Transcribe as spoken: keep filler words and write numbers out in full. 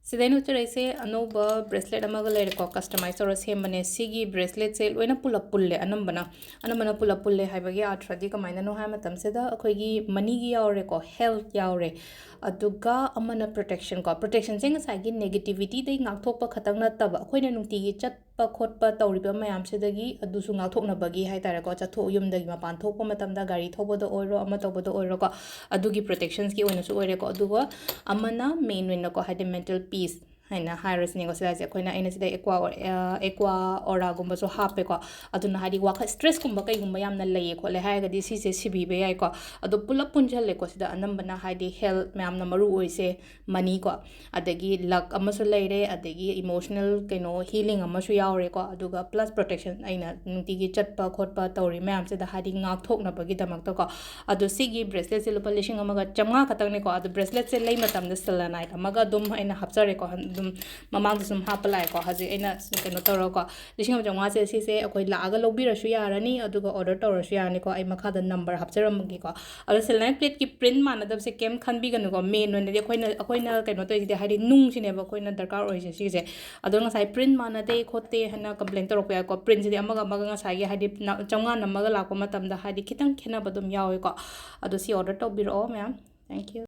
ꯁꯤꯗ ꯑꯩꯅ ꯎꯠꯆꯔꯛꯏꯁꯦ ꯑꯅꯧꯕ bracelet ꯑꯃꯒ ꯂꯩꯔꯦꯀꯣ, customize ꯇꯧꯔ ꯁꯦꯝꯕꯅꯦ꯫ ꯁꯤꯒꯤ bracelet ꯁꯦ ꯂꯣꯏꯅ ꯄꯨꯂꯞ ꯄꯨꯜꯂꯦ ꯑꯅꯝꯕꯅ꯫ ꯑꯅꯝꯕꯅ ꯄꯨꯂꯞ ꯄꯨꯜꯂꯦ ꯍꯥꯏꯕꯒꯤ ꯑꯥꯔꯊ꯭ꯔꯗꯤ ꯀꯃꯥꯏꯅꯅꯣ ꯍꯥꯏ ꯃꯇꯝꯁꯤꯗ, ꯑꯩꯈꯣꯏꯒꯤ money ꯒꯤ ꯌꯥꯎꯔꯦꯀꯣ, health ꯌꯥꯎꯔꯦ, ꯑꯗꯨꯒ ꯑꯃꯅ protection ꯀꯣ꯫ Protection ꯁꯦ ꯉꯁꯥꯏꯒꯤ negativity ꯗꯩ ꯉꯥꯛꯊꯣꯛꯄ ꯈꯛꯇꯪ ꯅꯠꯇꯕ, ꯑꯩꯈꯣꯏꯅ ꯅꯨꯡꯇꯤꯒꯤ ꯆꯠꯄ ꯈꯣꯠꯄ ꯇꯧꯔꯤꯕ ꯃꯌꯥꯝꯁꯤꯗꯒꯤ ꯑꯗꯨꯁꯨ ꯉꯥꯛꯊꯣꯛꯅꯕꯒꯤ ꯍꯥꯏ ꯇꯥꯔꯦꯀꯣ, ꯆꯠꯊꯣꯛ, ꯌꯨꯝꯗꯒꯤ ꯃꯄꯥꯟ ꯊꯣꯛꯄ ꯃꯇꯝꯗ, ꯒꯥꯔꯤ ꯊꯧꯕꯗ ꯑꯣꯏꯔꯣ, ꯑꯃ ꯇꯧꯕꯗ ꯑꯣꯏꯔꯣꯀꯣ, ꯑꯗꯨꯒꯤ protection ꯒꯤ ꯑꯣꯏꯅꯁꯨ ꯑꯣꯏꯔꯦꯀꯣ꯫ ꯑꯗꯨꯒ ꯑꯃꯅ main ꯑꯣꯏꯅꯀꯣ, ꯍꯥꯏꯗꯤ mental peace ꯍꯥꯏꯅ ꯍꯥꯏꯔꯁꯤꯅꯦꯀꯣ꯫ ꯁꯤꯗ ꯍꯥꯏꯁꯦ ꯑꯩꯈꯣꯏꯅ, ꯑꯩꯅ ꯁꯤꯗ ꯑꯦꯀ꯭ꯋꯥ ꯑꯣꯔ-, ꯑ, ꯑꯦꯀ꯭ꯋꯥ ꯑꯣꯔꯥꯒꯨꯝꯕꯁꯨ ꯍꯥꯞꯄꯦꯀꯣ꯫ ꯑꯗꯨꯅ ꯍꯥꯏꯗꯤ ꯋꯥꯈꯜ stress ꯀꯨꯝꯕ ꯀꯩꯒꯨꯝꯕ ꯌꯥꯝꯅ ꯂꯩꯌꯦ ꯈꯣꯠꯂꯦ ꯍꯥꯏꯔꯒꯗꯤ ꯁꯤꯁꯦ ꯁꯤꯕꯤꯕ ꯌꯥꯏꯀꯣ꯫ ꯑꯗꯣ ꯄꯨꯂꯞ ꯄꯨꯟꯁꯤꯜꯂꯦꯀꯣ꯫ ꯁꯤꯗ ꯑꯅꯝꯕꯅ ꯍꯥꯏꯗꯤ health ꯃꯌꯥꯝꯅ ꯃꯔꯨ ꯑꯣꯏꯁꯦ, money ꯀꯣ, ꯑꯗꯒꯤ luck ꯑꯃꯁꯨ ꯂꯩꯔꯦ, ꯑꯗꯒꯤ emotional ꯀꯩꯅꯣ healing ꯑꯃꯁꯨ ꯌꯥꯎꯔꯦꯀꯣ꯫ ꯑꯗꯨꯒ plus protection, ꯑꯩꯅ ꯅꯨꯡꯇꯤꯒꯤ ꯆꯠꯄ ꯈꯣꯠꯄ ꯇꯧꯔꯤ ꯃꯌꯥꯝꯁꯤꯗ ꯍꯥꯏꯗꯤ ꯉꯥꯛꯊꯣꯛꯅꯕꯒꯤꯗꯃꯛꯇꯀꯣ꯫ ꯑꯗꯣ ꯁꯤꯒꯤ bracelet ꯁꯦ ꯂꯨꯄꯥ ꯂꯤꯁꯤꯡ ꯑꯃꯒ ꯆꯥꯝꯃꯉꯥ ꯈꯛꯇꯪꯅꯦꯀꯣ꯫ ꯑꯗꯣ bracelet ꯁꯦ ꯂꯩ ꯃꯇꯝꯗ selenite ꯑꯃꯒ ꯑꯗꯨꯝ ꯑꯩꯅ ꯍꯥꯞꯆꯔꯦꯀꯣ, ꯑꯗꯨꯝ ꯃꯃꯥꯡꯗꯁꯨ ꯑꯗꯨꯝ ꯍꯥꯞꯄ ꯂꯥꯛꯑꯦꯀꯣ꯫ ꯍꯧꯖꯤꯛ ꯑꯩꯅ ꯀꯩꯅꯣ ꯇꯧꯔꯒꯀꯣ, ꯂꯤꯁꯤꯡ ꯑꯃ ꯆꯥꯝꯃꯉꯥꯁꯦ ꯁꯤꯁꯦ ꯑꯩꯈꯣꯏ ꯂꯥꯛꯑꯒ ꯂꯧꯕꯤꯔꯁꯨ ꯌꯥꯔꯅꯤ, ꯑꯗꯨꯒ order ꯇꯧꯔꯁꯨ ꯌꯥꯔꯅꯤꯀꯣ꯫ ꯑꯩ ꯃꯈꯥꯗ number ꯍꯥꯞꯆꯔꯝꯃꯒꯦꯀꯣ꯫ ꯑꯗꯣ selenite plate ꯀꯤ print ꯃꯥꯟꯅꯗꯕꯁꯦ ꯀꯩꯝ ꯈꯟꯕꯤꯒꯅꯨꯀꯣ꯫ Main ꯑꯣꯏꯅꯗꯤ ꯑꯩꯈꯣꯏꯅ, ꯑꯩꯈꯣꯏꯅ ꯀꯩꯅꯣ ꯇꯧꯔꯤꯁꯤꯗꯤ ꯍꯥꯏꯗꯤ ꯅꯨꯡꯁꯤꯅꯦꯕ ꯑꯩꯈꯣꯏꯅ ꯗꯔꯀꯥꯔ ꯑꯣꯏꯔꯤꯁꯦ ꯁꯤꯒꯤꯁꯦ꯫ ꯑꯗꯣ ꯉꯁꯥꯏ print ꯃꯥꯟꯅꯗꯦ ꯈꯣꯠꯇꯦ ꯍꯥꯏꯅ complain ꯇꯧꯔꯛꯄ ꯌꯥꯏꯀꯣ꯫ Print ꯁꯤꯗꯤ ꯑꯃꯒ ꯑꯃꯒ ꯉꯁꯥꯏꯒꯤ ꯍꯥꯏꯗꯤ ꯅ-, ꯆꯥꯝꯃꯉꯥ ꯅꯝꯃꯒ ꯂꯥꯛꯄ ꯃꯇꯝꯗ ꯍꯥꯏꯗꯤ ꯈꯤꯇꯪ ꯈꯦꯠꯅꯕ ꯑꯗꯨꯝ ꯌꯥꯎꯋꯦꯀꯣ꯫ ꯑꯗꯣ ꯁꯤ order ꯇꯧꯕꯤꯔꯛꯑꯣ ꯃꯌꯥꯝ꯫ Thank you꯫